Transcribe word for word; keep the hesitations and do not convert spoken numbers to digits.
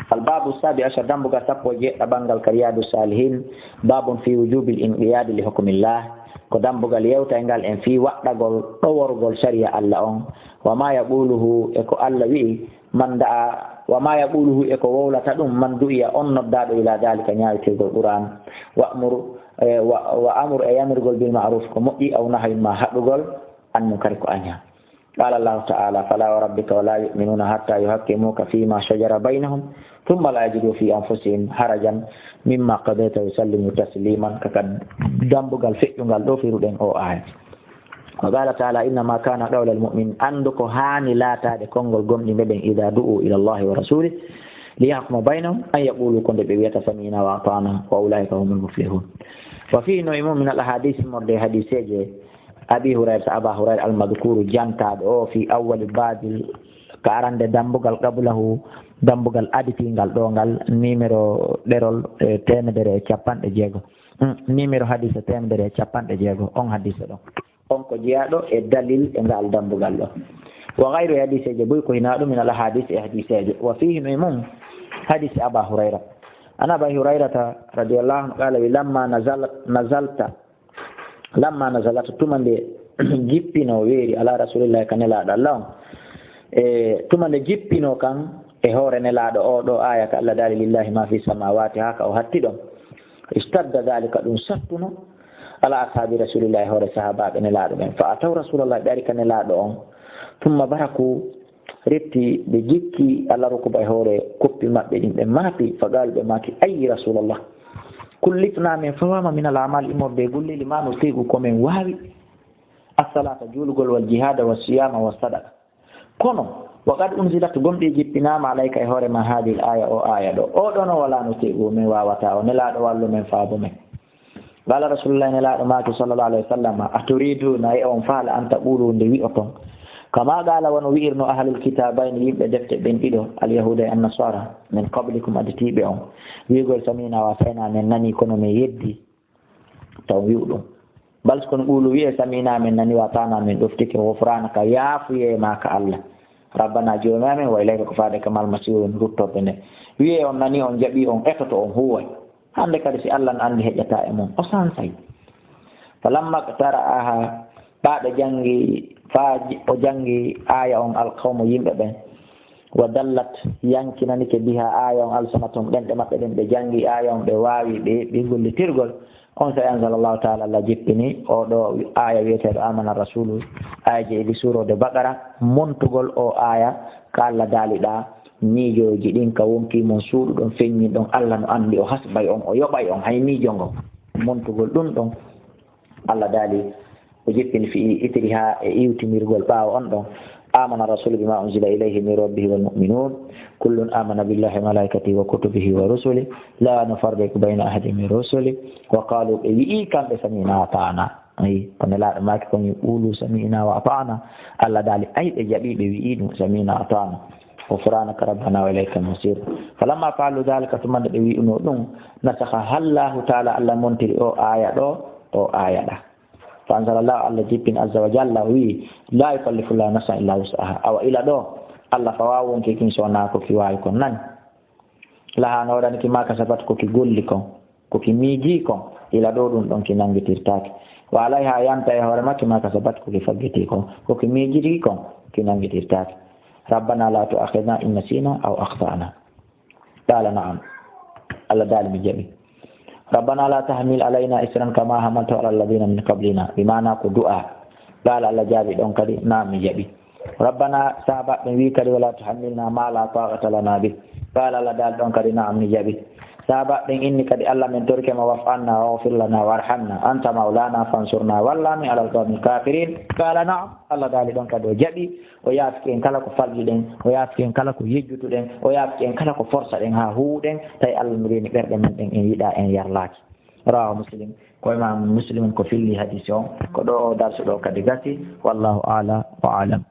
Al babu sabi ashar, dambugal sappo e jeeɗiɗaɓal ngal ka Riyadu Salihin, babun fi wujubil inqiyadi li hukmillah, ko dambugal yewtayngal en fii waɗɗagol ɗoworgol sariya Allah on, wa ma yaquluhu, e ko Allah wi'i, man da'a, wa ma yaquluhu, e ko wowlata ɗum, man du'iya, on noddaaɗo, ila dalika, ñaawitirgol Qur'an, wa amur, e, wa, wa amur, e yamirgol bil ma'ruf, ko moƴƴi, aw nahyin, ma haɗugol, an munkari, ko aña. Qala Allahu ta'ala, fala wa rabbika wa la yu'minuna hatta yuhakkimuka fima shajara baynahum thumma la yajidu fi anfusihim harajan mimma qadayta wa yusallimu tasliman. Kaka dambugal feƴƴungal ɗo firuɗen o aya. Wa qala ta'ala, innama kana qawla al mu'min, andu ko haani laataade konngol gomɗinɓe ɓen, ida du'u ila Allahi wa rasulih li yahkuma baynahum, an yaqulu, ko nde ɓe wiyata, sami'na wa ata'na, wa ulaika humul muflihun. Wa fihi, no e mum, min al ahadith, immorde e hadiseeje, Abi Hurayrata, Aba Hurayra al-madhkuru, jantaaɗo o, fi awwali babil, ka arande dambugal, qablahu, dambugal aditingal ɗo ngal, numéro ɗerol, e, teemedere e capanɗe jeego. Hmm, numéro hadisa teemedere e capanɗe jeego, on hadisa ɗon. On ko jeyaaɗo e dalil e ngal dambugal ɗo. Wa ghayru, e hadiseeje buy ko hinaa ɗum, min al ahadith, e hadiseeje. Wa fihi, no e mum, hadisi Aba Hurayra. An Abi Hurayrata radiyallahu anhu qala, wi, lamma nazal-, nazalta, lamma nazalat, tuma nde jippino weeri ala rasulillahi, ka nelaaɗo Allah on. E tuma nde jippino kan e hoore nelaaɗo o ɗo aya ka Allah daali, lillahi ma fi samawati, haa ka o hatti ɗon. Istadda dalika, ɗum sattuno ala ashabi rasulillahi, hoore sahabaaɓe nelaaɗo ɓen. Fa ataw rasulallah, ɓe ari ka nelaaɗo on. Thumma baraku, refti ɓe jikki ala rukuba, e hoore koppi maɓɓe ɗin, ɓe maapi. Fa qaalu, ɓe maaki, ay rasulallah, kullifna, min fawama, min al amal, immorde e golleeli, ma nutiqu, ko men waawi, assalata, juulugol, wal jihada, wa siyama, wa sadaqa. Kono, wa qad unzilat, gomɗii jippinaama, alayka, e hoore ma, hadhihi al aya, o aya ɗo. O ɗon o wala nutiqu, min waawata, o nelaaɗo wallu men, faabo men. Qala rasulullah, nelaaɗo maaki, sallallahu alayhi wa sallam, a turiduna, e on faala, an taqulu, nde wi'oton, kama qala, wano wi'irno, ahlul kitabayni, yimɓe defte ɓen ɗiɗo, al yahuda e an nasara, min qablikum, aditiiɓe on, wi'ugol, sami'na wa ata'na, men nani, kono men yeddi, taw wi'u ɗum. Bal, kono qulu, wi'e, sami'na, men nani, wa ata'na, men ɗoftike, ghufranaka, yaafuyee ma ka Allah, rabbana, joomi amen, wa ilayka, ko faade ka ma, al masir, ruttorɗe nde. Wi'e on nani, on jaɓi, on etoto, on huuway. Hannde kadi, si Allah no anndi heƴataa e mum, o sansay. Falamma qtara'aha, ɓaaɗo janngi, faa j-, o janngi aya on, al qawmu, yimɓe ɓen, wa dallat, yankinanike, biha, aya on, alsinatum, ɗenɗe maɓɓe ɗen, ɓe janngi aya on, ɓe waawi, ɓe, ɓe gollitirgol. On saa'i anzala Allahu ta'ala, Allah jippini o ɗo aya wi'eteeɗo amana rasulu, aya jeeɗiɗi suurode Baqara, montugol o aya ka Allah daali ɗa, miijooji ɗin ka wonkii mun suuɗuɗon, feññinɗon, Allah no anndi, o hasbay on, o yoɓay on, hay miijo ngo. Montugol ɗum ɗon, Allah daali, o jippini fi itiri haa e iwtinirgol ɓaawo on ɗon. Amana rasulu bima unzila ilayhi min rabbihi wal mu'minun. Kullun amana billahi wa malaikatihi wa kutubihi wa rusuli. La nufarriqu bayna ahadin min rusuli. Wa qalu, ɓe wi'i kamɓe, sami'na wa ata'na. Ayi, ko Nelaaɗo maaki kon, qulu sami'na wa ata'na. Allah daali, ay, ɓe jaɓi, ɓe wi'i ɗum, sami'na wa ata'na. Ghufranaka rabbana wa ilaykal masir. Falamma fa'alu dhalika, tuma nde ɓe wi'uno ɗum, nasakhaha Allahu ta'ala, Allah montiri o aya ɗo, o aya ɗa. Fa anzala Allahu, Allah jippini, azza wa jalla, o wi'i, la yukallifu Allahu nafsan illa wus'aha. Awa ila ɗo, Allah fawaa wonkii kin so wonaa ko ki waawi kon nan. Laha, no waɗani ki, ma kasabat, ko ki golli kon, ko ki miijii kon, ila ɗo ɗum ɗon ki nanngitirtaake. Wa alayha, yanta e hoore makki, ma kasabat, ko ki faggitii kon, ko ki miijii kon, ki nanngitirtaake. Rabbana la tu'akhidhna in nasina aw akhta'na. Qala na'am. Allah daali, mi jaɓi. Rabbana la tahmil alayna isran kama hamaltahu ala alladhina min qablina. Bi maana ko du'a. Qala, Allah jaabi ɗon kadi, na'am, mi jaɓi. Rabbana, saabaɓe ɓen wi kadi, wala tuhammilna ma la taqata lana bih. Qala, Allah daali ɗon kadi, na'am, mi jaɓi. Saabaɓe ɓen inni kadi, Allah, men torike ma, wa'fu anna waghfir lana warhamna anta maulana fansurna, walla min alal qawmil kafirin. Qala na'am. Allah daali ɗon kadi, o jaɓi. O yaafiki en kala ko faljuɗen, o yaafiki en kala ko yejjutuɗen, o yaafiki en kala ko forsaɗen haa huuwɗen, tawi Allah no reeni ɓerɗe men ɗen, en yiɗaa, en yarlaaki. Rawahu Muslim, ko Imam Muslim ko filli hadisi on, ko ɗo o darsu ɗo kadi gasi. Wallahu a'la wa a'lam.